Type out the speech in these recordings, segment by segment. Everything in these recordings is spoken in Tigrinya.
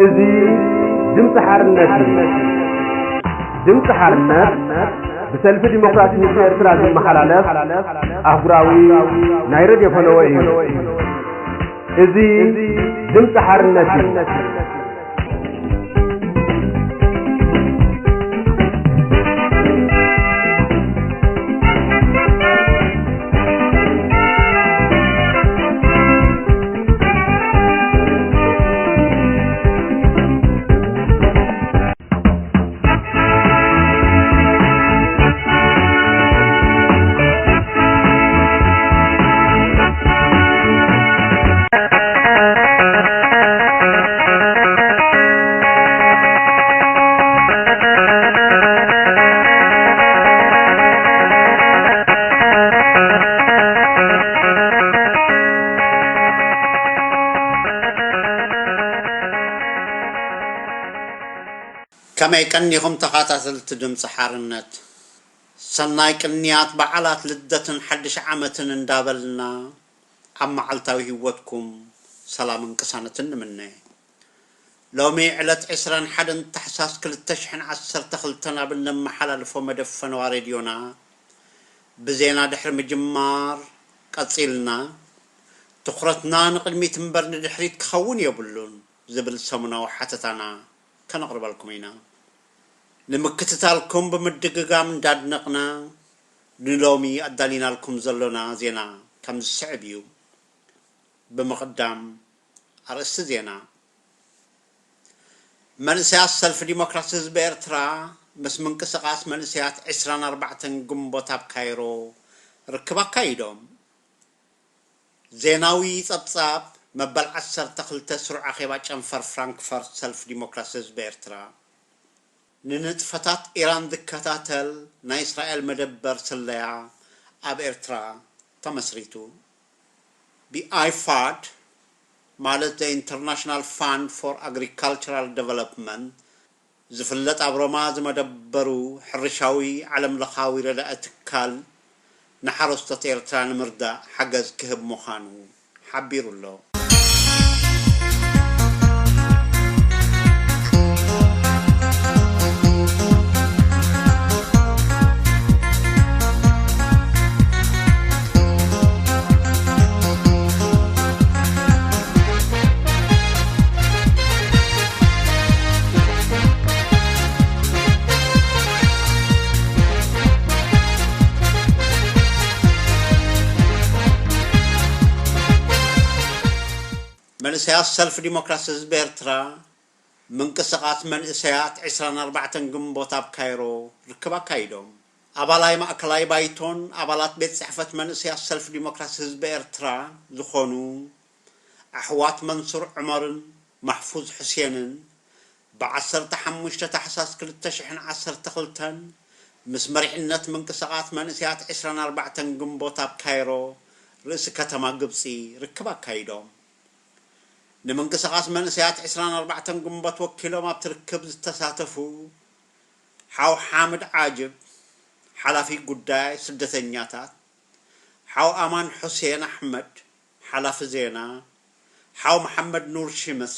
እዚ ድምፂ ሓርነት እዩ። ድምፂ ሓርነት ብሰልፊ ዲሞክራሲ ህዝቢ ኤርትራ ዝመሓላለፍ ኣህጉራዊ ናይ ሬድዮ ፈነወ እዩ። እዚ ድምፂ ሓርነት እዩ። ከመይ ቀኒኹም ተኸታተልቲ ድምፂ ሓርነት? ሰናይ ቅንያት በዓላት ልደትን ሓድሽ ዓመትን እንዳበልና ኣብ መዓልታዊ ህይወትኩም ሰላምን ቅሳነትን ንምነ። ሎሚ ዕለት ዕስራን ሓደን ታሕሳስ ክልተ ሽሕን ዓሰርተ ክልተን ኣብ እነመሓላልፎ መደብ ፈነዋ ሬድዮና ብዜና ድሕሪ ምጅማር ቀጺልና፣ ትኹረትና ንቕድሚት እምበር ንድሕሪት ክኸውን የብሉን ዝብል ሰሙናዊ ሓተታና ከነቕርበልኩም ኢና። ንምክትታልኩም ብምድግጋም እንዳድነቕና፣ ንሎሚ ኣዳሊናልኩም ዘሎና ዜና ከም ዝስዕብ እዩ። ብምቕዳም ኣርእስቲ ዜና። መንእሰያት ሰልፊ ዲሞክራሲ ህዝቢ ኤርትራ ምስ ምንቅስቓስ መንእሰያት ዕስራን ኣርባዕተን ግንቦት ኣብ ካይሮ ርክብ ኣካይዶም። ዜናዊ ጸብጻብ መበል ዓሰርተ ክልተ ስሩዕ ኣኼባ ጨንፈር ፍራንክፈርት ሰልፊ ዲሞክራሲ ህዝቢ ኤርትራ። ንንጥፈታት ኢራን ዝከታተል ናይ እስራኤል መደበር ስለያ ኣብ ኤርትራ ተመስሪቱ። ብኣይፋድ ማለት The International Fund for Agricultural Development ዝፍለጥ ኣብ ሮማ ዝመደበሩ ሕርሻዊ ዓለም ለኻዊ ረዳኢ ትካል ንሓረስቶት ኤርትራ ንምርዳእ ሓገዝ ክህብ ምዃኑ ሓቢሩ ኣሎ። መንእሰያት ሰልፊ ዲሞክራሲ ህዝቢ ኤርትራ ምንቅስቓስ መንእሰያት ዕስራን ኣርባዕተን ግንቦት ኣብ ካይሮ ርክብ ኣካይዶም። ኣባላይ ማእከላይ ባይቶን ኣባላት ቤት ጽሕፈት መንእሰያት ሰልፊ ዲሞክራሲ ህዝቢ ኤርትራ ዝኾኑ ኣሕዋት መንሱር ዑመርን ማሕፉዝ ሑሴንን ብዓሰርተ ሓሙሽተ ታሕሳስ ክልተ ሽሕን ዓሰርተ ክልተን ምስ መሪሕነት ምንቅስቓስ መንእሰያት ዕስራን ኣርባዕተን ግንቦት ኣብ ካይሮ ርእሲ ከተማ ግብጺ ርክብ ኣካይዶም። ንምንቅስቓስ መንእሰያት ዕስራን ኣርባዕተን ግንቦት ወኪሎም ኣብቲ ርክብ ዝተሳተፉ ሓው ሓምድ ዓጅብ፣ ሓላፊ ጉዳይ ስደተኛታት፣ ሓው ኣማን ሑሴን ኣሕመድ፣ ሓላፊ ዜና፣ ሓው መሓመድ ኑር ሽምስ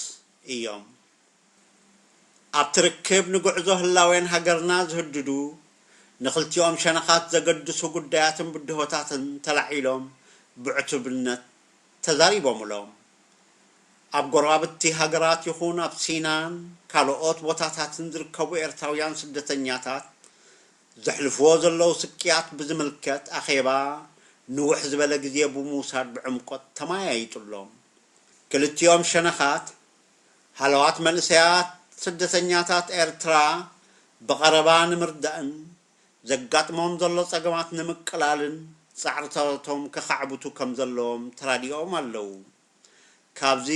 እዮም። ኣብቲ ርክብ ንጉዕዞ ህላዌን ሃገርና ዝህድዱ፣ ንኽልቲኦም ሸነኻት ዘገድሱ ጉዳያትን ብድሆታትን ተላዒሎም ብዕቱብነት ተዛሪቦምሎም። ኣብ ጎረባብቲ ሃገራት ይኹን ኣብ ሲናን ካልኦት ቦታታትን ዝርከቡ ኤርትራውያን ስደተኛታት ዘሕልፍዎ ዘለዉ ስቅያት ብዝምልከት ኣኼባ ንውሕ ዝበለ ግዜ ብምውሳድ ብዕምቆት ተመያይጡሎም። ክልቲኦም ሸነኻት ሃለዋት መንእሰያት ስደተኛታት ኤርትራ ብቐረባ ንምርዳእን ዘጋጥሞም ዘሎ ጸገማት ንምቅላልን ጻዕርታቶም ከኻዕብቱ ከም ዘለዎም ተራዲኦም ኣለዉ። ካብዚ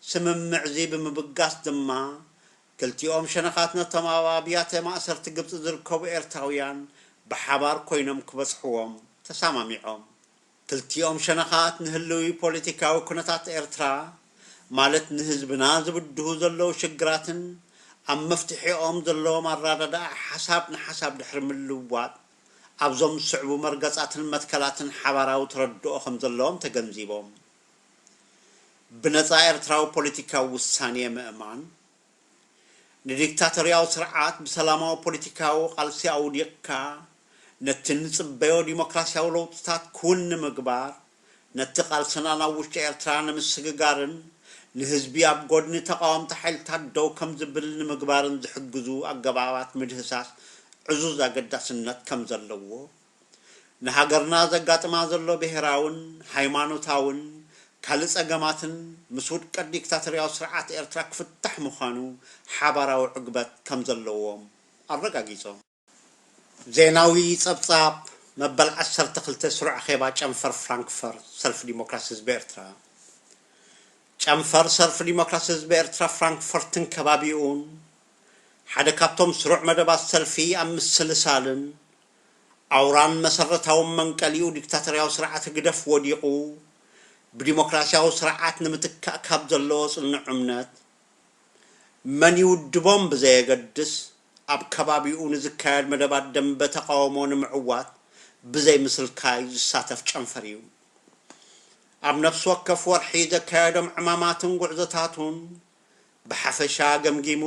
ስምምዕዚ ብምብጋስ ድማ፣ ክልቲኦም ሸነኻት ነቶም ኣብ ኣብያተ ማእሰርቲ ግብጺ ዝርከቡ ኤርትራውያን ብሓባር ኮይኖም ክበጽሕዎም ተሰማሚዖም። ክልቲኦም ሸነኻት ንህልዊ ፖለቲካዊ ኩነታት ኤርትራ፣ ማለት ንህዝብና ዝብድሁ ዘለዉ ሽግራትን ኣብ መፍትሒኦም ዘለዎም ኣረዳድኣ ሓሳብ ንሓሳብ ድሕሪ ምልውዋጥ፣ ኣብዞም ዝስዕቡ መርገጻትን መትከላትን ሓባራዊ ተረድኦ ከም ዘለዎም ተገንዚቦም። ብነጻ ኤርትራዊ ፖለቲካዊ ውሳኔ ምእማን፣ ንዲክታቶርያዊ ስርዓት ብሰላማዊ ፖለቲካዊ ቃልሲ ኣውዲቕካ፣ ነቲ ንጽበዮ ዲሞክራሲያዊ ለውጥታት ክውን ንምግባር፣ ነቲ ቃልስና ናብ ውሽጢ ኤርትራ ንምስግጋርን ንህዝቢ ኣብ ጎድኒ ተቓወምቲ ሓይልታት ደው ከም ዝብል ንምግባርን ዝሕግዙ ኣገባባት ምድህሳስ ዕዙዝ ኣገዳስነት ከም ዘለዎ፣ ንሃገርና ዘጋጥማ ዘሎ ብሄራውን ሃይማኖታውን ካልእ ጸገማትን ምስ ውድቀት ዲክታቶርያዊ ስርዓት ኤርትራ ክፍታሕ ምዃኑ ሓባራዊ ዕግበት ከም ዘለዎም ኣረጋጊጾም። ዜናዊ ጸብጻብ መበል ዓሰርተ ክልተ ስሩዕ ኣኼባ ጨንፈር ፍራንክፈርት ሰልፊ ዲሞክራሲ ህዝቢ ኤርትራ። ጨንፈር ሰልፊ ዲሞክራሲ ህዝቢ ኤርትራ ፍራንክፈርትን ከባቢኡን ሓደ ካብቶም ስሩዕ መደባት ሰልፊ ኣብ ምስልሳልን ኣውራን መሰረታውን መንቀሊኡ ዲክታቶርያዊ ስርዓት ህግደፍ ወዲቑ ብዲሞክራሲያዊ ስርዓት ንምትካእ ካብ ዘለዎ ጽኑዕ እምነት፣ መን ይውድቦም ብዘየገድስ፣ ኣብ ከባቢኡ ንዝካየድ መደባት ደንበ ተቓውሞ ንምዕዋት ብዘይ ምስልካይ ዝሳተፍ ጨንፈር እዩ። ኣብ ነፍሲ ወከፍ ወርሒ ዘካየዶም ዕማማትን ጉዕዞታቱን ብሓፈሻ ገምጊሙ፣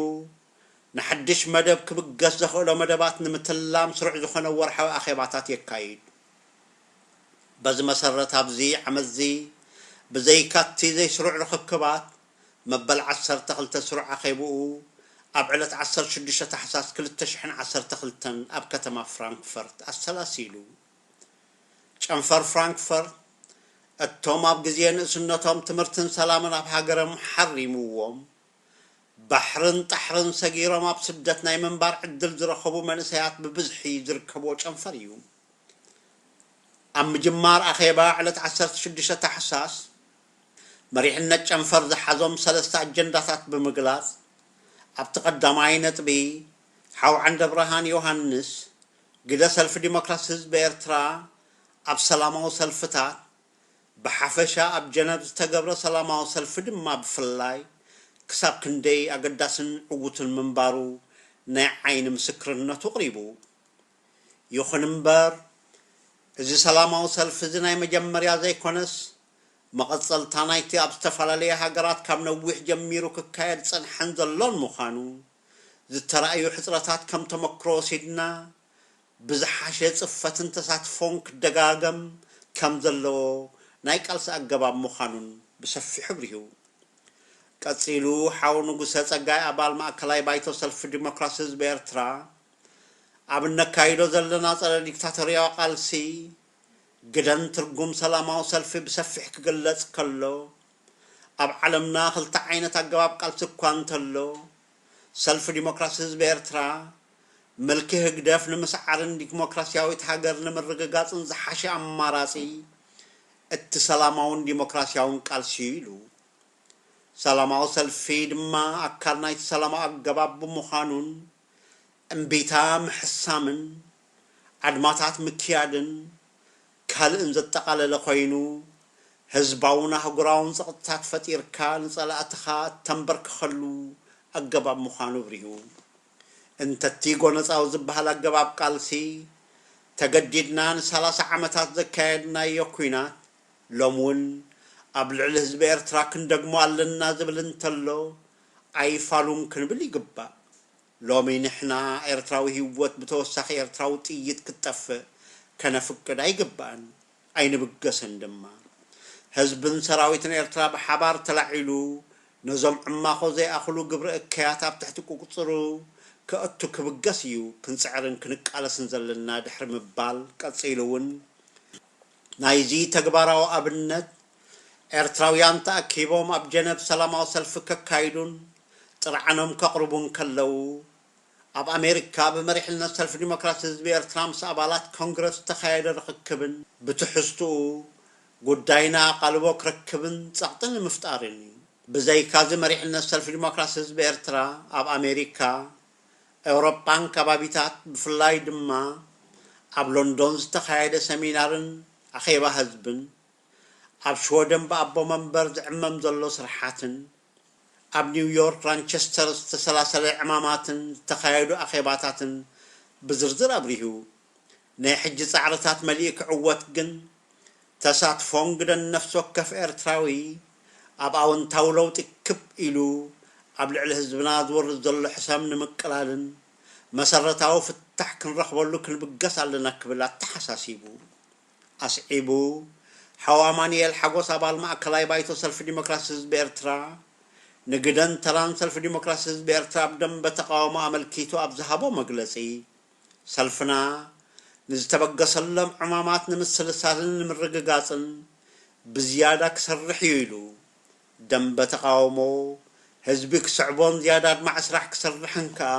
ንሓድሽ መደብ ክብገስ ዘኽእሎ መደባት ንምትላም ስሩዕ ዝኾነ ወርሓዊ ኣኼባታት የካይድ። በዚ መሰረት፣ ኣብዚ ዓመትዚ ብዘይካቲ ዘይስሩዕ ርኽክባት፣ መበል ዓሰርተ ክልተ ስሩዕ ኣኼብኡ ኣብ ዕለት ዓሰርተ ሽዱሽተ ታሕሳስ ክልተ ሽሕን ዓሰርተ ክልተን ኣብ ከተማ ፍራንክፈርት ኣሰላሲሉ። ጨንፈር ፍራንክፈርት፣ እቶም ኣብ ግዜ ንእስነቶም ትምህርትን ሰላምን ኣብ ሃገሮም ሓሪምዎም፣ ባሕርን ጣሕርን ሰጊሮም ኣብ ስደት ናይ ምንባር ዕድል ዝረኸቡ መንእሰያት ብብዝሒ ዝርከብዎ ጨንፈር እዩ። ኣብ ምጅማር ኣኼባ ዕለት ዓሰርተ ሽዱሽተ ታሕሳስ፣ መሪሕነት ጨንፈር ዝሓዞም ሰለስተ ኣጀንዳታት ብምግላጽ፣ ኣብቲ ቀዳማይ ነጥቢ፣ ሓው ዓንደብርሃን ዮሃንስ፣ ግደ ሰልፊ ዲሞክራሲ ህዝቢ ኤርትራ ኣብ ሰላማዊ ሰልፍታት፣ ብሓፈሻ ኣብ ጀነቭ ዝተገብረ ሰላማዊ ሰልፊ ድማ ብፍላይ፣ ክሳብ ክንደይ ኣገዳስን ዕዉትን ምንባሩ ናይ ዓይኒ ምስክርነቱ ኣቕሪቡ። ይኹን እምበር፣ እዚ ሰላማዊ ሰልፊ እዚ ናይ መጀመርያ ዘይኮነስ፣ መቐጸልታ ናይቲ ኣብ ዝተፈላለያ ሃገራት ካብ ነዊሕ ጀሚሩ ክካየድ ጸንሐን ዘሎን ምዃኑ፣ ዝተራእዩ ሕጽረታት ከም ተመክሮ ወሲድና፣ ብዝሓሸ ጽፈትን ተሳትፎን ክደጋገም ከም ዘለዎ ናይ ቃልሲ ኣገባብ ምዃኑን ብሰፊሑ ኣብሪሁ። ቀጺሉ፣ ሓው ንጉሰ ጸጋይ፣ ኣባል ማእከላይ ባይቶ ሰልፊ ዲሞክራሲ ህዝቢ ኤርትራ፣ ኣብ እነካይዶ ዘለና ጸረ ዲክታቶርያዊ ቃልሲ፣ ግደን ትርጉም ሰላማዊ ሰልፊ ብሰፊሕ ክግለጽ ከሎ፣ ኣብ ዓለምና ክልተ ዓይነት ኣገባብ ቃልሲ እኳ እንተሎ፣ ሰልፊ ዲሞክራሲ ህዝቢ ኤርትራ፣ ምልኪ ህግደፍ ንምስዓርን ዲሞክራሲያዊት ሃገር ንምርግጋጽን ዝሓሸ ኣማራጺ፣ እቲ ሰላማውን ዲሞክራሲያውን ቃልሲ እዩ ኢሉ። ሰላማዊ ሰልፊ ድማ ኣካል ናይቲ ሰላማዊ ኣገባብ ብምዃኑን፣ እምቢታ ምሕሳምን፣ ኣድማታት ምክያድን ካልእን ዘጠቓለለ ኮይኑ፣ ህዝባውን ኣህጉራውን ጸቕጥታት ፈጢርካ ንጸላእትኻ እተንበርክኸሉ ኣገባብ ምዃኑ ኣብሪሁ። እንተቲ ጎነጻዊ ዝበሃል ኣገባብ ቃልሲ፣ ተገዲድና ንሰላሳ ዓመታት ዘካየድናዮ ኲናት፣ ሎም እውን ኣብ ልዕሊ ህዝቢ ኤርትራ ክንደግሞ ኣለና ዝብል እንተሎ፣ ኣይፋሉን ክንብል ይግባእ። ሎሚ ንሕና ኤርትራዊ ህይወት ብተወሳኺ ኤርትራዊ ጥይት ክትጠፍእ ከነፍቅድ ኣይግባእን፣ ኣይንብገስን ድማ። ህዝብን ሰራዊትን ኤርትራ ብሓባር ተላዒሉ፣ ነዞም ዕማኾ ዘይኣኽሉ ግብረ እከያት ኣብ ትሕቲ ቁጽጽሩ ከእቱ ክብገስ እዩ ክንጽዕርን ክንቃለስን ዘለና ድሕሪ ምባል፣ ቀጺሉ እውን ናይዚ ተግባራዊ ኣብነት፣ ኤርትራውያን ተኣኪቦም ኣብ ጀነቭ ሰላማዊ ሰልፊ ከካይዱን ጥርዓኖም ከቕርቡን ከለዉ፣ ኣብ ኣሜሪካ ብመሪሕነት ሰልፊ ዲሞክራሲ ህዝቢ ኤርትራ ምስ ኣባላት ኮንግረስ ዝተኻየደ ርኽክብን ብትሕዝትኡ ጉዳይና ኣቓልቦ ክረክብን ጸቕጢ ንምፍጣርን እዩ። ብዘይካዚ መሪሕነት ሰልፊ ዲሞክራሲ ህዝቢ ኤርትራ ኣብ ኣሜሪካ፣ ኤውሮጳን ከባቢታት፣ ብፍላይ ድማ ኣብ ሎንዶን ዝተኻየደ ሰሚናርን ኣኼባ ህዝብን፣ ኣብ ሽወደን ብኣቦ መንበር ዝዕመም ዘሎ ስርሓትን፣ ኣብ ኒውዮርክ ራንቸስተር ዝተሰላሰለ ዕማማትን ዝተኻየዱ ኣኼባታትን ብዝርዝር ኣብሪሁ። ናይ ሕጂ ጻዕርታት መሊኡ ክዕወት ግን፣ ተሳትፎን ግደን ነፍሲ ወከፍ ኤርትራዊ ኣብ ኣወንታዊ ለውጢ ክብ ኢሉ ኣብ ልዕሊ ህዝብና ዝወርድ ዘሎ ሕሰም ንምቅላልን መሰረታዊ ፍታሕ ክንረኽበሉ ክንብገስ ኣለና ክብል ኣተሓሳሲቡ። ኣስዒቡ፣ ሓው ኣማኑኤል ሓጎስ ኣባል ማእከላይ ባይቶ ሰልፊ ዲሞክራሲ ህዝቢ ኤርትራ፣ ንግደን ተራን ሰልፊ ዲሞክራሲ ህዝቢ ኤርትራ ኣብ ደንበ ተቓውሞ ኣመልኪቱ ኣብ ዝሃቦ መግለጺ፣ ሰልፍና ንዝተበገሰሎም ዕማማት ንምስልሳልን ንምርግጋጽን ብዝያዳ ክሰርሕ እዩ ኢሉ። ደንበ ተቓውሞ ህዝቢ ክስዕቦን ዝያዳ ኣድማዒ ስራሕ ክሰርሕን ከኣ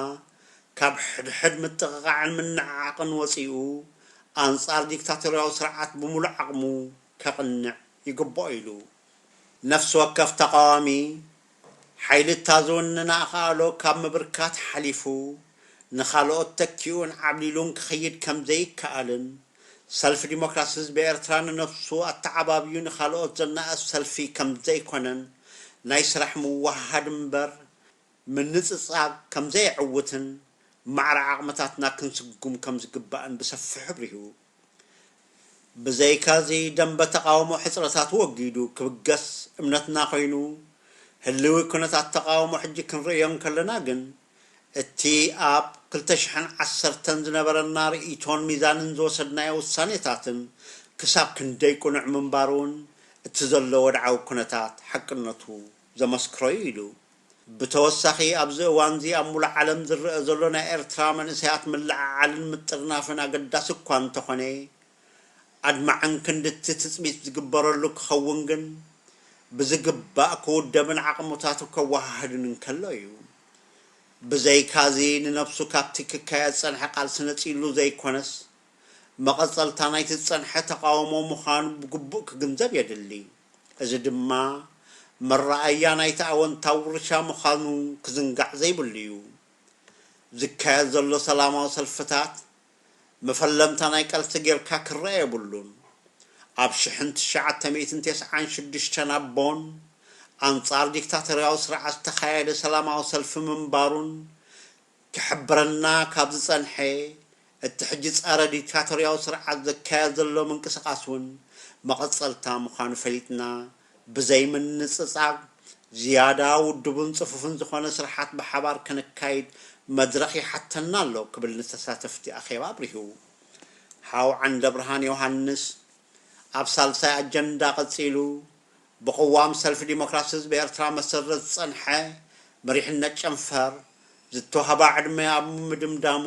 ካብ ሕድሕድ ምጥቕቓዕን ምንዕዓቕን ወጺኡ ኣንጻር ዲክታቶርያዊ ስርዓት ብምሉእ ዓቕሙ ከቕንዕ ይግብኦ ኢሉ። ነፍሲ ወከፍ ተቓዋሚ ሓይሊ እታ ዝውንና ኣኻእሎ ካብ ምብርካት ሓሊፉ ንኻልኦት ተኪኡን ዓብሊሉን ክኸይድ ከም ዘይከኣልን ሰልፊ ዲሞክራሲ ህዝቢ ኤርትራ ንነፍሱ ኣተዓባብዩ ንኻልኦት ዘናእስ ሰልፊ ከም ዘይኮነን ናይ ስራሕ ምውህሃድ እምበር ምንጽጻግ ከም ዘየዕውትን ማዕረ ዓቕምታትና ክንስጉም ከም ዝግባእን ብሰፊሑ ኣብሪሁ። ብዘይካዚ ደንበ ተቓውሞ ሕጽረታት ወጊዱ ክብገስ እምነትና ኮይኑ፣ ህልዊ ኩነታት ተቓውሞ ሕጂ ክንርእዮ እንከለና ግን፣ እቲ ኣብ ክልተ ሽሕን ዓሰርተን ዝነበረና ርእይቶን ሚዛንን ዝወሰድናዮ ውሳኔታትን ክሳብ ክንደይ ቅኑዕ ምንባሩ እውን እቲ ዘሎ ወድዓዊ ኩነታት ሓቅነቱ ዘመስክሮ እዩ ኢሉ። ብተወሳኺ ኣብዚ እዋንዚ ኣብ ሙሉእ ዓለም ዝረአ ዘሎ ናይ ኤርትራ መንእሰያት ምልዕዓልን ምጥርናፍን ኣገዳሲ እኳ እንተኾነ፣ ኣድማዕን ክንድቲ ትጽቢት ዝግበረሉ ክኸውን ግን ብዝግባእ ክውደብን ዓቕምታቱ ከወሃህድን እንከሎ እዩ። ብዘይካዚ ንነብሱ ካብቲ ክካየድ ዝጸንሐ ቃልሲ ነጺሉ ዘይኮነስ፣ መቐጸልታ ናይቲ ዝጸንሐ ተቓውሞ ምዃኑ ብግቡእ ክግንዘብ የድሊ። እዚ ድማ መረኣያ ናይቲ ኣወንታዊ ውርሻ ምዃኑ ክዝንጋዕ ዘይብሉ እዩ። ዝካየድ ዘሎ ሰላማዊ ሰልፍታት መፈለምታ ናይ ቃልሲ ጌርካ ክረኣ የብሉን። ኣብ ሽሕን ትሽዓተ ሚእትን ተስዓን ሽዱሽተን ኣብ ቦን ኣንጻር ዲክታቶርያዊ ስርዓት ዝተኻየደ ሰላማዊ ሰልፊ ምንባሩን ክሕብረና ካብ ዝጸንሐ፣ እቲ ሕጂ ጸረ ዲክታቶርያዊ ስርዓት ዘካየድ ዘሎ ምንቅስቓስ እውን መቐጸልታ ምዃኑ ፈሊጥና፣ ብዘይምንጽጻግ ዝያዳ ውዱብን ጽፉፍን ዝኾነ ስርሓት ብሓባር ከነካይድ መድረኽ ይሓተና ኣሎ ክብል ንተሳተፍቲ ኣኼባ ኣብሪሁ። ሓው ዓንደብርሃን ዮሃንስ ኣብ ሳልሳይ ኣጀንዳ ቀጺሉ፣ ብቅዋም ሰልፊ ዲሞክራሲ ህዝቢ ኤርትራ መሰረት ዝጸንሐ መሪሕነት ጨንፈር ዝተዋህባ ዕድመ ኣብ ምድምዳሙ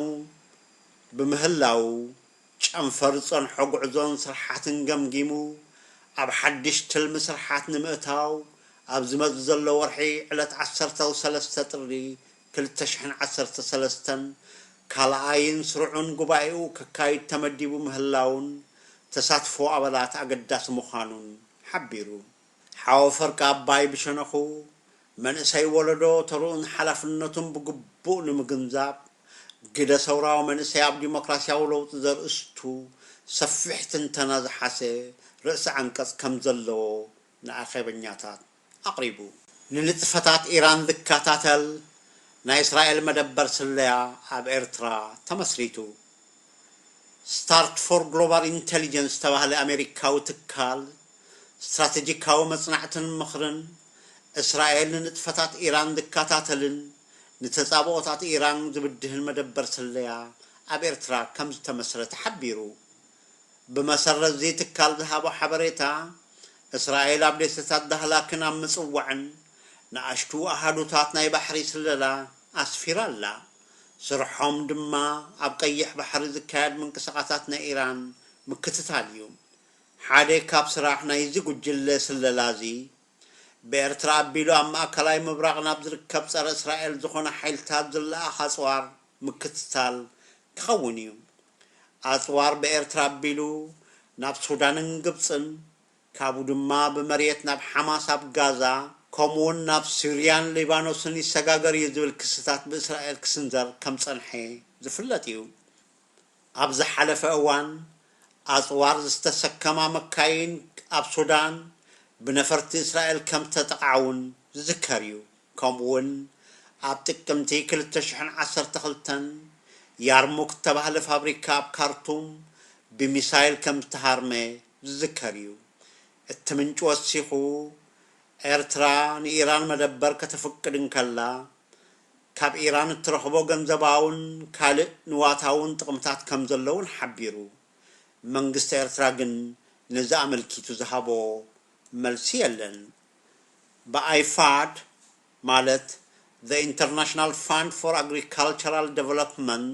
ብምህላው፣ ጨንፈር ዝጸንሖ ጉዕዞን ስርሓትን ገምጊሙ፣ ኣብ ሓድሽ ትልሚ ስርሓት ንምእታው ኣብ ዝመጽእ ዘሎ ወርሒ ዕለት ዓሰርተ ሰለስተ ጥሪ ክልተ ሽሕን ዓሰርተ ሰለስተን ካልኣይን ስሩዕን ጉባኤኡ ከካይድ ተመዲቡ ምህላውን ተሳትፎ ኣባላት ኣገዳሲ ምዃኑን ሓቢሩ። ሓወፈርቂ ኣባይ ብሸነኹ፣ መንእሰይ ወለዶ ተርኡን ሓላፍነቱን ብግቡእ ንምግንዛብ፣ ግደ ሰውራዊ መንእሰይ ኣብ ዲሞክራስያዊ ለውጢ ዘርእስቱ ሰፊሕ ትንተና ዝሓዘ ርእሰ ዓንቀጽ ከም ዘለዎ ንኣኼበኛታት ኣቕሪቡ። ንንጥፈታት ኢራን ዝከታተል ናይ እስራኤል መደበር ስለያ ኣብ ኤርትራ ተመስሪቱ። ስታርት ፎር ግሎባል ኢንተሊጀንስ ዝተባህለ ኣሜሪካዊ ትካል ስትራቴጂካዊ መጽናዕትን ምኽርን፣ እስራኤል ንንጥፈታት ኢራን ዝከታተልን ንተጻብኦታት ኢራን ዝብድህን መደበር ስለያ ኣብ ኤርትራ ከም ዝተመስረተ ሓቢሩ። ብመሰረት እዚ ትካል ዝሃቦ ሓበሬታ፣ እስራኤል ኣብ ደሴታት ዳህላክን ኣብ ምጽዋዕን ንኣሽቱ ኣሃዱታት ናይ ባሕሪ ስለላ ኣስፊራ ኣላ። ስርሖም ድማ ኣብ ቀይሕ ባሕሪ ዝካየድ ምንቅስቓሳት ናይ ኢራን ምክትታል እዩ። ሓደ ካብ ስራሕ ናይዚ ጉጅለ ስለላ እዚ፣ ብኤርትራ ኣቢሉ ኣብ ማእከላይ ምብራቕ ናብ ዝርከብ ጸረ እስራኤል ዝኾነ ሓይልታት ዝለኣኽ ኣጽዋር ምክትታል ክኸውን እዩ። ኣጽዋር ብኤርትራ ኣቢሉ ናብ ሱዳንን ግብጽን፣ ካብኡ ድማ ብመሬት ናብ ሓማስ ኣብ ጋዛ፣ ከምኡውን ናብ ሲርያን ሊባኖስን ይሰጋገር እዩ ዝብል ክስታት ብእስራኤል ክስንዘር ከም ጸንሐ ዝፍለጥ እዩ። ኣብ ዝሓለፈ እዋን፣ ኣጽዋር ዝተሰከማ መካይን ኣብ ሱዳን ብነፈርቲ እስራኤል ከም ዝተጠቕዓ እውን ዝዝከር እዩ። ከምኡውን ኣብ ጥቅምቲ ክልተ ሽሕን ዓሰርተ ክልተን ያርሙክ እተባህለ ፋብሪካ ኣብ ካርቱም ብሚሳይል ከም ዝተሃርመ ዝዝከር እዩ። እቲ ምንጪ ወሲኹ፣ ኤርትራ ንኢራን መደበር ከተፍቅድ እንከላ፣ ካብ ኢራን እትረኽቦ ገንዘባውን ካልእ ንዋታውን ጥቕምታት ከም ዘለውን ሓቢሩ። መንግስቲ ኤርትራ ግን ነዚ ኣመልኪቱ ዝሃቦ መልሲ የለን። ብኣይፋድ፣ ማለት The International Fund for Agricultural Development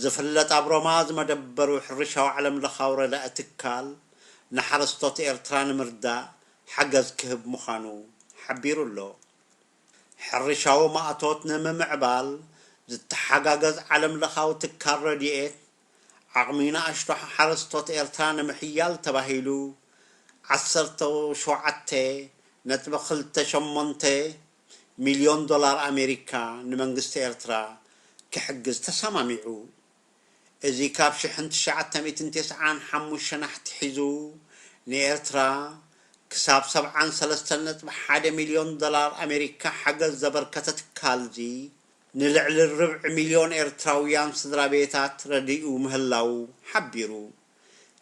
ዝፍለጥ፣ ኣብ ሮማ ዝመደበሩ ሕርሻዊ ዓለም ለኻዊ ረዳኢ ትካል፣ ንሓረስቶት ኤርትራ ንምርዳእ ሓገዝ ክህብ ምዃኑ ሓቢሩ ኣሎ። ሕርሻዊ ማእቶት ንምምዕባል ዝተሓጋገዝ ዓለም ለኻዊ ትካል ረድኤት፣ ዓቕሚ ንኣሽቱ ሓረስቶት ኤርትራ ንምሕያል ተባሂሉ፣ ዓሰርተ ሸውዓተ ነጥቢ ክልተ ሸሞንተ ሚልዮን ዶላር ኣሜሪካ ንመንግስቲ ኤርትራ ክሕግዝ ተሰማሚዑ። እዚ ካብ ሽሕን ትሽዓተ ሚእትን ተስዓን ሓሙሽተን ኣትሒዙ ንኤርትራ ክሳብ ሰብዓን ሰለስተን ነጥቢ ሓደ ሚልዮን ዶላር ኣሜሪካ ሓገዝ ዘበርከተ ትካል እዚ፣ ንልዕሊ ርብዒ ሚልዮን ኤርትራውያን ስድራ ቤታት ረዲኡ ምህላዉ ሓቢሩ።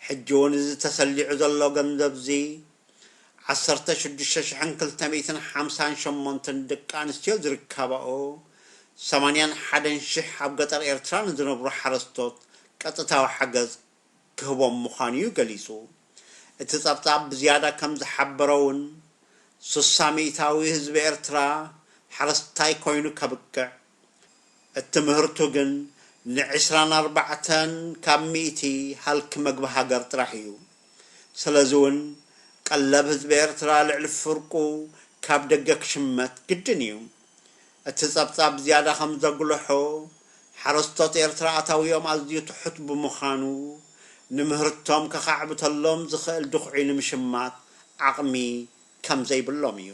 ሕጂ እውን እዚ ተሰሊዑ ዘሎ ገንዘብ እዚ፣ ዓሰርተ ሽዱሽተ ሽሕን ክልተ ሚእትን ሓምሳን ሸሞንተን ደቂ ኣንስትዮ ዝርከባኦ፣ ሰማንያን ሓደን ሽሕ ኣብ ገጠር ኤርትራ ንዝነብሩ ሓረስቶት ቀጥታዊ ሓገዝ ክህቦም ምዃኑ እዩ ገሊጹ። እቲ ጸብጻብ ብዝያዳ ከም ዝሓበሮ እውን፣ ስሳ ሚእታዊ ህዝቢ ኤርትራ ሓረስታይ ኮይኑ ከብቅዕ፣ እቲ ምህርቱ ግን ንዕስራን ኣርባዕተን ካብ ሚእቲ ሃልኪ መግቢ ሃገር ጥራሕ እዩ። ስለዚ እውን፣ ቀለብ ህዝቢ ኤርትራ ልዕሊ ፍርቁ ካብ ደገ ክሽመት ግድን እዩ። እቲ ጸብጻብ ዝያዳ ከም ዘጉልሖ፣ ሓረስቶት ኤርትራ ኣታዊኦም ኣዝዩ ትሑት ብምዃኑ፣ ንምህርቶም ከኻዕብተሎም ዝኽእል ድኹዒ ንምሽማት ዓቕሚ ከም ዘይብሎም እዩ።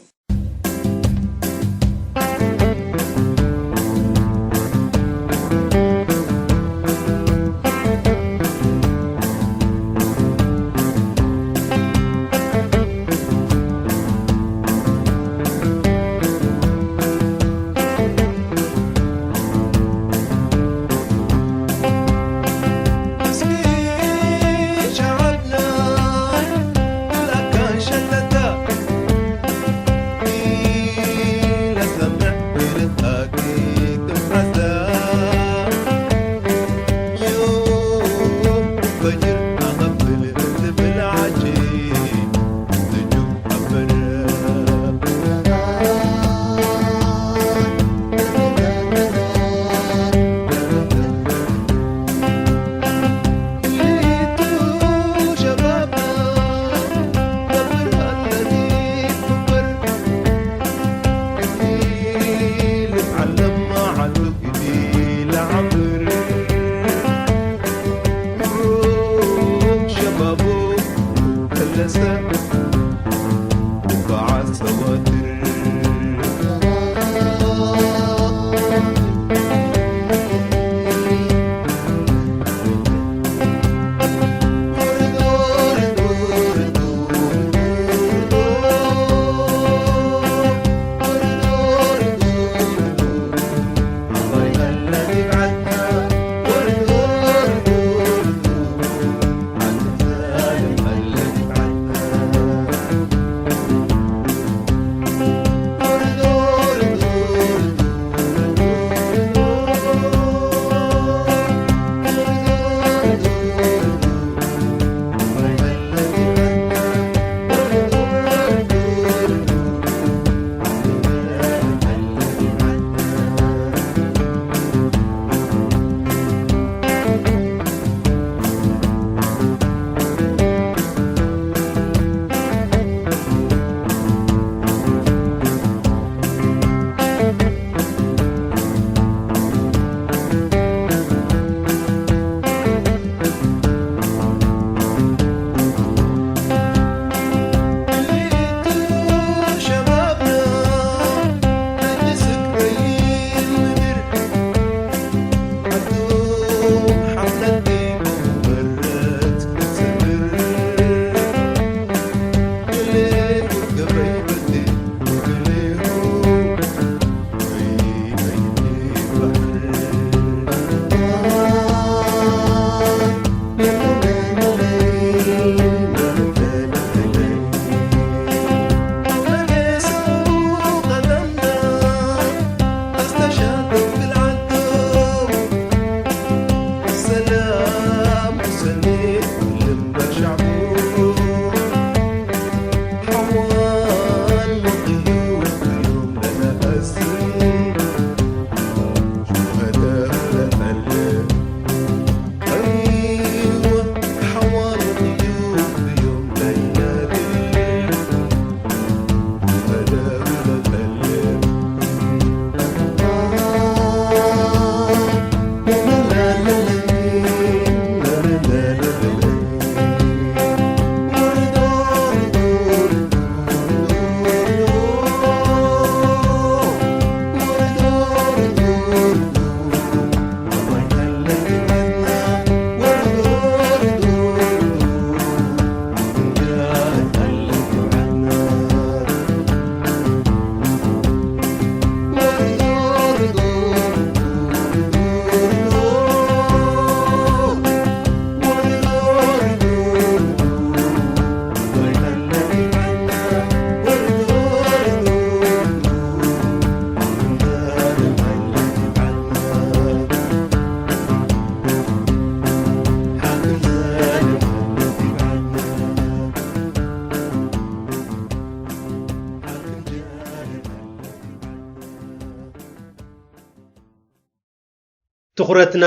ትኹረትና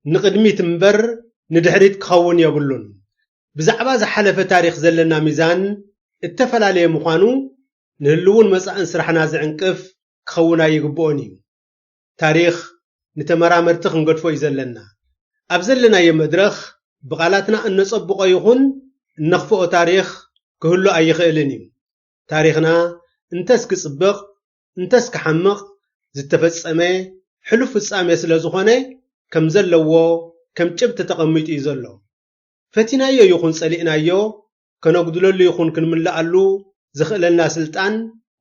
ንቕድሚት እምበር ንድሕሪት ክኸውን የብሉን። ብዛዕባ ዝሓለፈ ታሪኽ ዘለና ሚዛን እተፈላለየ ምዃኑ፣ ንህልውን መጻእን ስራሕና ዝዕንቅፍ ክኸውን ኣይግብኦን እዩ። ታሪኽ ንተመራመርቲ ክንገድፎ እዩ ዘለና። ኣብ ዘለናዮ መድረኽ ብቓላትና እነጸብቖ ይኹን እነኽፍኦ ታሪኽ ክህሉ ኣይኽእልን እዩ። ታሪኽና እንተስ ክጽብቕ እንተስ ክሓምቕ ዝተፈጸመ ሕሉፍ ፍጻሜ ስለ ዝኾነ ከም ዘለዎ ከም ጭብጢ ተቐሚጡ እዩ ዘሎ። ፈቲናዮ ይኹን ጸሊእናዮ ከነጉድለሉ ይኹን ክንምልኣሉ ዘኽእለና ስልጣን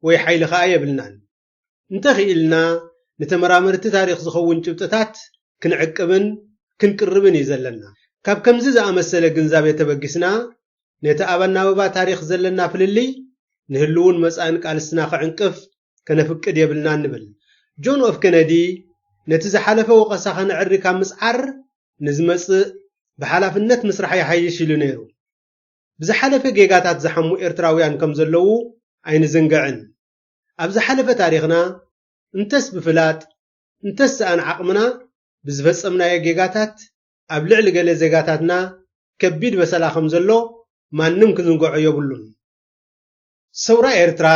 ወይ ሓይሊ ከኣ የብልናን። እንተኽኢልና ንተመራመርቲ ታሪኽ ዝኸውን ጭብጥታት ክንዕቅብን ክንቅርብን እዩ ዘለና። ካብ ከምዚ ዝኣመሰለ ግንዛቤ ተበጊስና ነቲ ኣብ ኣናብባ ታሪኽ ዘለና ፍልልይ ንህልውን መጻእን ቃልስና ክዕንቅፍ ከነፍቅድ የብልናን ንብል። ጆን ኦፍ ኬነዲ ነቲ ዝሓለፈ ወቐሳ ከነዕሪ ካብ ምስዓር ንዝመጽእ ብሓላፍነት ምስራሕ ይሓይሽ ኢሉ ነይሩ። ብዝሓለፈ ጌጋታት ዝሓሙ ኤርትራውያን ከም ዘለዉ ኣይንዝንግዕን። ኣብ ዝሓለፈ ታሪኽና እንተስ ብፍላጥ እንተስ ስኣን ዓቕምና ብዝፈጸምናዮ ጌጋታት ኣብ ልዕሊ ገለ ዜጋታትና ከቢድ በሰላ ከም ዘሎ ማንም ክዝንግዖ የብሉን። ሰውራ ኤርትራ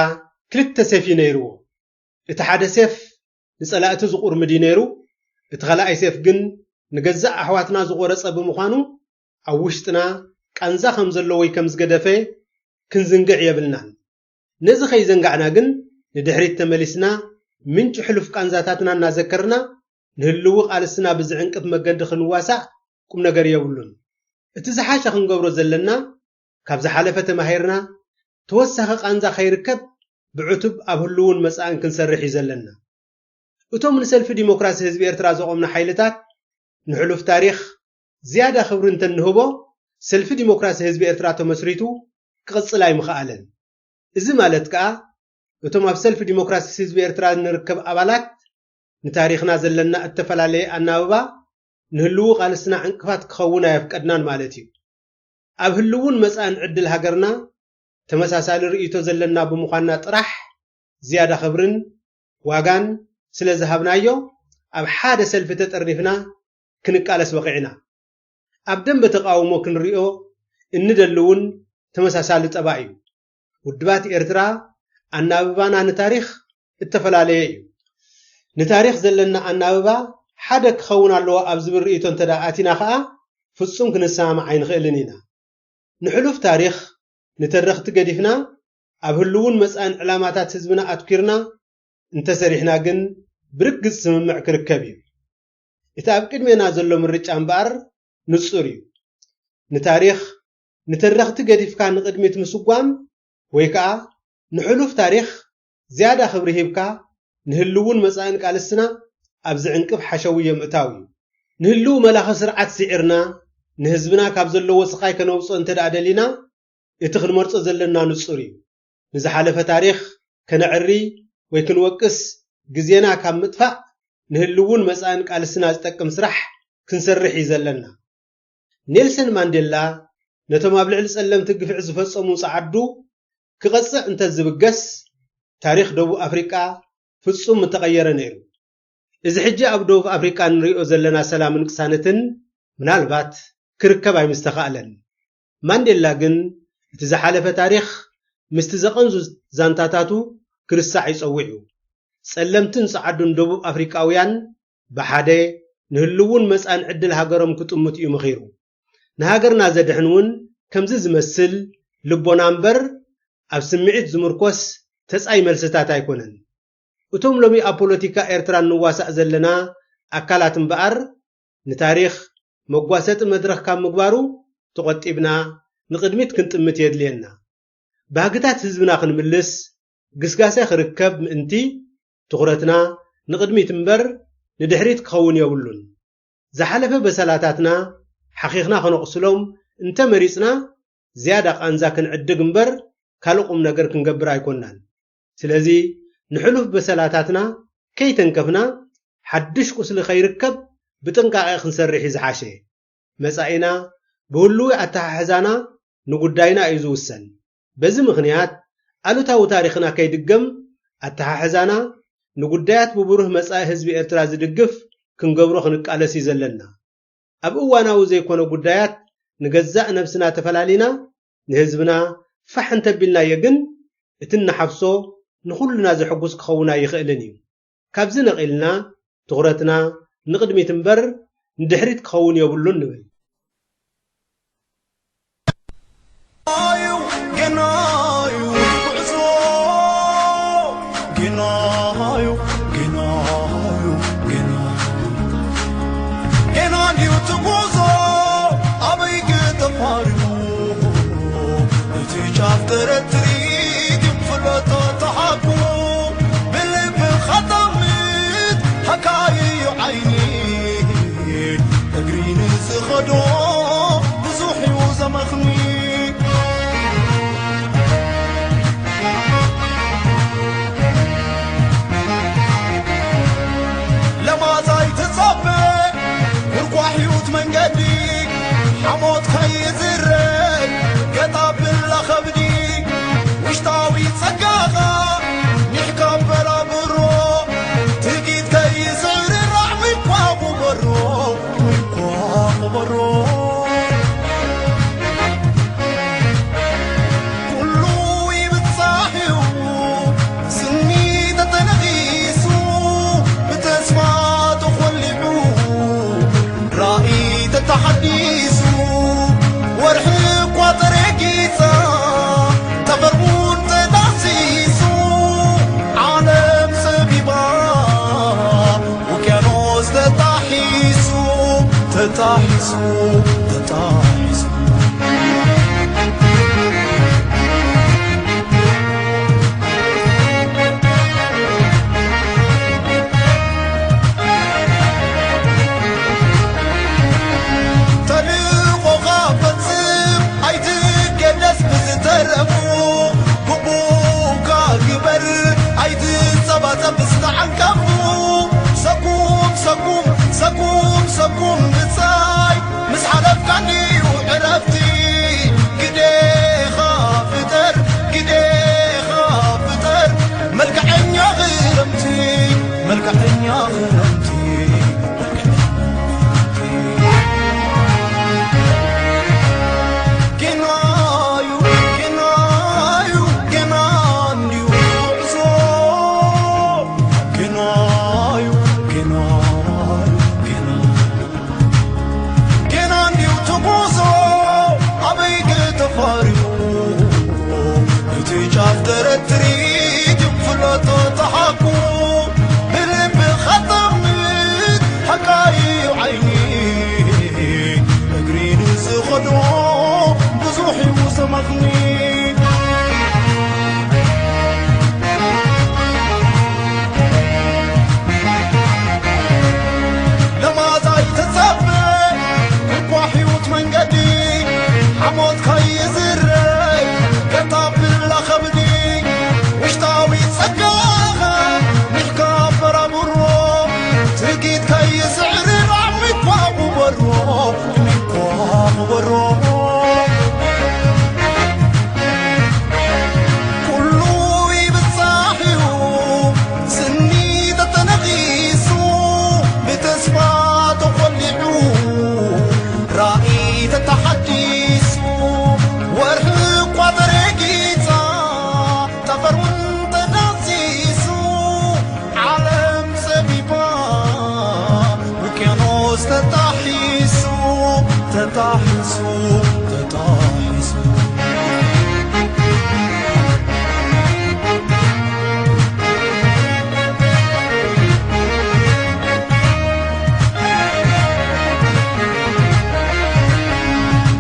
ክልተ ሴፍ እዩ ነይርዎ። እቲ ሓደ ሴፍ ንጸላእቱ ዝቑርምድ እዩ ነይሩ። እቲ ኻልኣይ ሴፍ ግን ንገዛእ ኣሕዋትና ዝቖረጸ ብምዃኑ ኣብ ውሽጥና ቃንዛ ከም ዘሎ ወይ ከም ዝገደፈ ክንዝንግዕ የብልናን። ነዚ ከይዘንጋዕና ግን ንድሕሪት ተመሊስና ምንጪ ሕሉፍ ቃንዛታትና እናዘከርና ንህልዊ ቃልስና ብዝዕንቅፍ መገዲ ክንዋሳእ ቁም ነገር የብሉን። እቲ ዝሓሸ ክንገብሮ ዘለና ካብ ዝሓለፈ ተማሂርና ተወሳኺ ቃንዛ ከይርከብ ብዕቱብ ኣብ ህልውን መጻእን ክንሰርሕ እዩ ዘለና። እቶም ንሰልፊ ዲሞክራሲ ህዝቢ ኤርትራ ዘቖምና ሓይልታት ንሕሉፍ ታሪኽ ዝያዳ ክብሪ እንተንህቦ ሰልፊ ዲሞክራሲ ህዝቢ ኤርትራ ተመስሪቱ ክቕጽል ኣይምኸኣለን። እዚ ማለት ከኣ እቶም ኣብ ሰልፊ ዲሞክራሲ ህዝቢ ኤርትራ ንርከብ ኣባላት ንታሪኽና ዘለና እተፈላለየ ኣናብባ ንህልዉ ቃልስና ዕንቅፋት ክኸውን ኣየፍቀድናን ማለት እዩ። ኣብ ህልውን መጻእን ዕድል ሃገርና ተመሳሳሊ ርእይቶ ዘለና ብምዃንና ጥራሕ ዝያዳ ክብርን ዋጋን ስለ ዝሃብናዮ ኣብ ሓደ ሰልፊ ተጠርኒፍና ክንቃለስ በቒዕና። ኣብ ደንበ ተቓውሞ ክንሪኦ እንደሊ እውን ተመሳሳሊ ጠባይ እዩ። ውድባት ኤርትራ ኣናብባና ንታሪኽ እተፈላለየ እዩ። ንታሪኽ ዘለና ኣናብባ ሓደ ክኸውን ኣለዎ ኣብ ዝብል ርእይቶ እንተ ደኣ ኣቲና ኸኣ ፍጹም ክንሰማማዕ ኣይንኽእልን ኢና። ንሕሉፍ ታሪኽ ንተረኽቲ ገዲፍና ኣብ ህልውን መጻእን ዕላማታት ህዝብና ኣትኲርና እንተሰሪሕና ግን ብርግጽ ስምምዕ ክርከብ እዩ። እቲ ኣብ ቅድሜና ዘሎ ምርጫ እምበኣር ንጹር እዩ። ንታሪኽ ንተረኽቲ ገዲፍካ ንቕድሚት ምስጓም ወይ ከኣ ንሕሉፍ ታሪኽ ዝያዳ ክብሪ ሂብካ ንህልውን መጻእን ቃልስና ኣብ ዝዕንቅፍ ሓሸውዮ ምእታው እዩ። ንህልው መላኺ ስርዓት ስዒርና ንህዝብና ካብ ዘለዎ ስቓይ ከነውጽኦ እንተ ደኣ ደሊና እቲ ክንመርጾ ዘለና ንጹር እዩ። ንዝሓለፈ ታሪኽ ከነዕሪ ወይ ክንወቅስ ግዜና ካብ ምጥፋእ ንህልውን መጻእን ቃልስና ዝጠቅም ስራሕ ክንሰርሕ እዩ ዘለና። ኔልሰን ማንዴላ ነቶም ኣብ ልዕሊ ጸለምቲ ግፍዒ ዝፈጸሙ ጸዓዱ ክቐጽዕ እንተ ዝብገስ ታሪኽ ደቡብ ኣፍሪቃ ፍጹም ምተቐየረ ነይሩ። እዚ ሕጂ ኣብ ደቡብ ኣፍሪቃ ንሪኦ ዘለና ሰላምን ቅሳነትን ምናልባት ክርከብ ኣይምስተኻእለን። ማንዴላ ግን እቲ ዝሓለፈ ታሪኽ ምስቲ ዘቐንዙ ዛንታታቱ ክርሳዕ ይጸውዕ እዩ። ጸለምትን ጸዓዱን ደቡብ ኣፍሪቃውያን ብሓደ ንህልውን መጻእን ዕድል ሃገሮም ክጥምቱ እዩ ምኺሩ። ንሃገርና ዘድሕን እውን ከምዚ ዝመስል ልቦና እምበር ኣብ ስምዒት ዝምርኮስ ተጻይ መልስታት ኣይኮነን። እቶም ሎሚ ኣብ ፖለቲካ ኤርትራ እንዋሳእ ዘለና ኣካላት እምበኣር ንታሪኽ መጓሰጢ መድረኽ ካብ ምግባሩ ተቖጢብና ንቕድሚት ክንጥምት የድልየና። ባህግታት ህዝብና ክንምልስ ግስጋሴ ክርከብ ምእንቲ ትኹረትና ንቕድሚት እምበር ንድሕሪት ክኸውን የብሉን። ዝሓለፈ በሰላታትና ሓኺኽና ከነቑስሎም እንተ መሪጽና ዝያዳ ቃንዛ ክንዕድግ እምበር ካልእ ቁም ነገር ክንገብር ኣይኮናን። ስለዚ ንሕሉፍ በሰላታትና ከይተንከፍና ሓድሽ ቁስሊ ከይርከብ ብጥንቃቐ ክንሰርሕ እዩ ዝሓሸ። መጻኢና ብህሉዊ ኣተሓሕዛና ንጉዳይና እዩ ዝውሰን። በዚ ምኽንያት ኣሉታዊ ታሪኽና ከይድገም ኣተሓሕዛና ንጉዳያት ብብሩህ መጻኢ ህዝቢ ኤርትራ ዝድግፍ ክንገብሮ ክንቃለስ እዩ ዘለና። ኣብ እዋናዊ ዘይኮነ ጉዳያት ንገዛእ ነብስና ተፈላሊና ንህዝብና ፋሕ እንተቢልናዮ ግን እቲ እንሓፍሶ ንኹልና ዘሐጉስ ክኸውን ኣይኽእልን እዩ። ካብዚ ነቒልና ትኹረትና ንቕድሚት እምበር ንድሕሪት ክኸውን የብሉን ንብል። ገናዩ ጉዕዞ ገናዩ ገናዩ ገና ገና ድዩ ትጉዞ ኣበይ ክተፋርዩ እቲ ጫፍ ተረትሪት ፍለጦ ተሓኩ ብልብኻ ጠምት ሃካይዩ ዓይኒ እግሪ ንዝኸዶ ብዙሕ እዩ ዘመኽኒ ለማዛይ ትጸበ ጉርኳሕ ህይወት መንገዲ ሓሞት ከይዝረግ ገጣ ብላ ከብዲ ውሽጣዊ ጸጋኻ ኒሕካ በራብሮ ትጊት ከይስዕርራዕ ምኳ ጉበሮ ምኳ ጉበሮ ኩሉ ይብጻሕ እዩ ስኒ ተተነኺሱ ብተስፋ ተኾሊዑ ራእይ ተተሓዲሱ ወርሒ እኳ ተረጊጻ ጠፈር እውን ተዳሲሱ ዓለም ጸቢባ ውቅያኖስ ተጣሒሱ ተጣሒሱ ተጣሒሱ ተልእኾኻ ፈጽም ኣይትገደስ ብዝተረፉ ግቡእካ ግበር ኣይትጸባጸብ ብዝተዓንቀፉ ሰኩም ሰኩም ሰኩም ሰኩም ብጻይ ምስ ሓለፍካ እንድዩ ዕረፍቲ ግዴኻ ፍጠር ግዴኻ ፍጠር መልክዐኛ ክረምቲ መልክዐኛ ክረምቲ ጌናዩ ጌናዩ ጌና እንድዩ ጉዕዞ ጌናዩ ጌናዩ ጌና ጌና እንድዩ ትጉዞ ኣበይ ተፋርዩ እቲ ጫፍ ደረት ትርኢት እዩ ፍለጦ ተሓኩ ብልብኻ ጠምት ሓቃይ እዩ ዓይኒ እግሪ ንዝኸዶ ብዙሕ እዩ ዘመኽኒ ለማዛ ይተጸበ እኳ ሕይወት መንገዲ ሓሞት ከይዝረግ ገታ ብላ ኸብዲ ውሽጣዊ ጸጋኻ ሚሕካ በራብሮ ትርጊት ከይስዕርራ ሚኳ ጉበሮ ሚኳ ጉበሮ ኩሉ ይብጻሕ እዩ ስኒ ተተነኺሱ ብተስፋ ተኾሊዑ ራእይ ተተሓዲሱ ወርሒ እኳ ተረጊጻ ጠፈር እውን ተዳሲሱ ዓለም ጸቢባ ውቅያኖስ ተጣሒሱ ተጣሒሱ ተጣሒሱ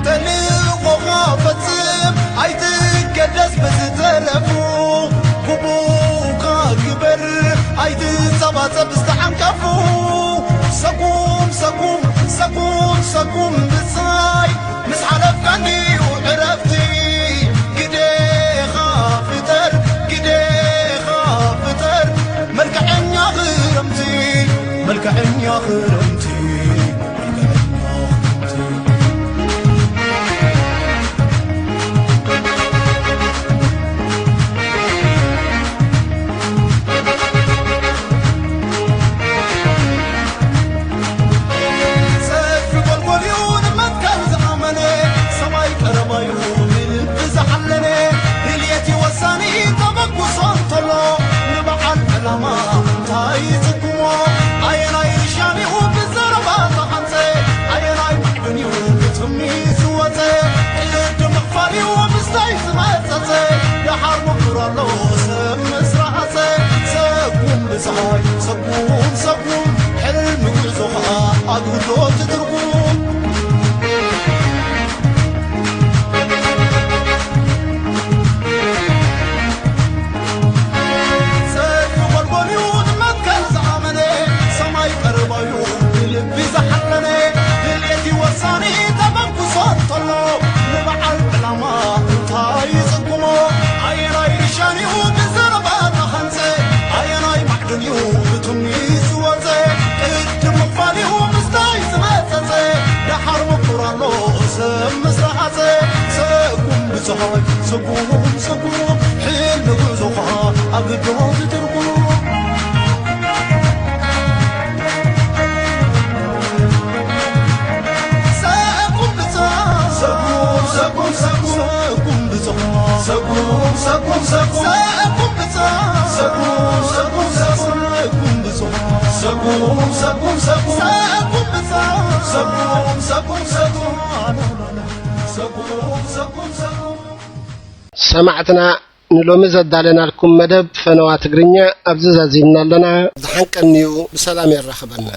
ተልእኾኻ ፈጽም ኣይትገደስ ብዝተረፉ ግቡእካ ግበር ኣይትጸባጸብ ዝተዓንቀፉ ሰጉም ሰጉም ሰጉም ሰጉም ብጻይ ምስ ሓለፍካ እንድዩ ዕረፍቲ ግዴኻ ፍጠር ግዴኻ ፍጠር መልክዐኛ ክረምቲ መልክዐኛ ክረምቲ ፀሓይ ሰጉም ሰጉም ሕልሚ ጉዕዞኻ ኣጉዶ ትትርጉም። ሰልፊ ጎልጎልዩ ንመትከል ዝኣመነ፣ ሰማይ ቀረባዩ ንልቢ ዝሓለነ፣ ድልየቲ ወሳኒ ተበግሶ እንተሎ፣ ንበዓል ዕላማ እንታይ ይጽግሞ? ኣየናይ ርሻንዩ ብዘረባ ተሃንጸ? ኣየናይ ማዕድንዩ ብትምኒት ዝወጸ? ቅድም ምቕባልዩ ምስታይ ዝመጸጸ፣ ደሓር ምቁር ኣሎ ሰብ ምስ ረሃጸ። ሰጉም ብፀሓይ ሰጉም ሰጉም፣ ሕልሚ ጉዕዞኻ ኣግዶ ዝትርጉም። ሰጉም ብፀሓይ ሰጉም ሰጉም ሰጉም፣ ሰጉም ብፀሓይ ሰጉም ሰጉም ሰጉም፣ ሰጉም ብፀሓይ ሰጉም ሰጉም ሰጉም፣ ሰጉም ብፀሓይ ሰጉም ሰጉም ሰጉም፣ ሰጉም ብፀሓይ ሰጉም ሰጉም ሰጉም፣ ሰጉም ሰጉም ሰጉም። ሰማዕትና፣ ንሎሚ ዘዳለናልኩም መደብ ፈነዋ ትግርኛ ኣብዚ ዛዚምና ኣለና። ዝሓንቀንዩ ብሰላም የራኽበና።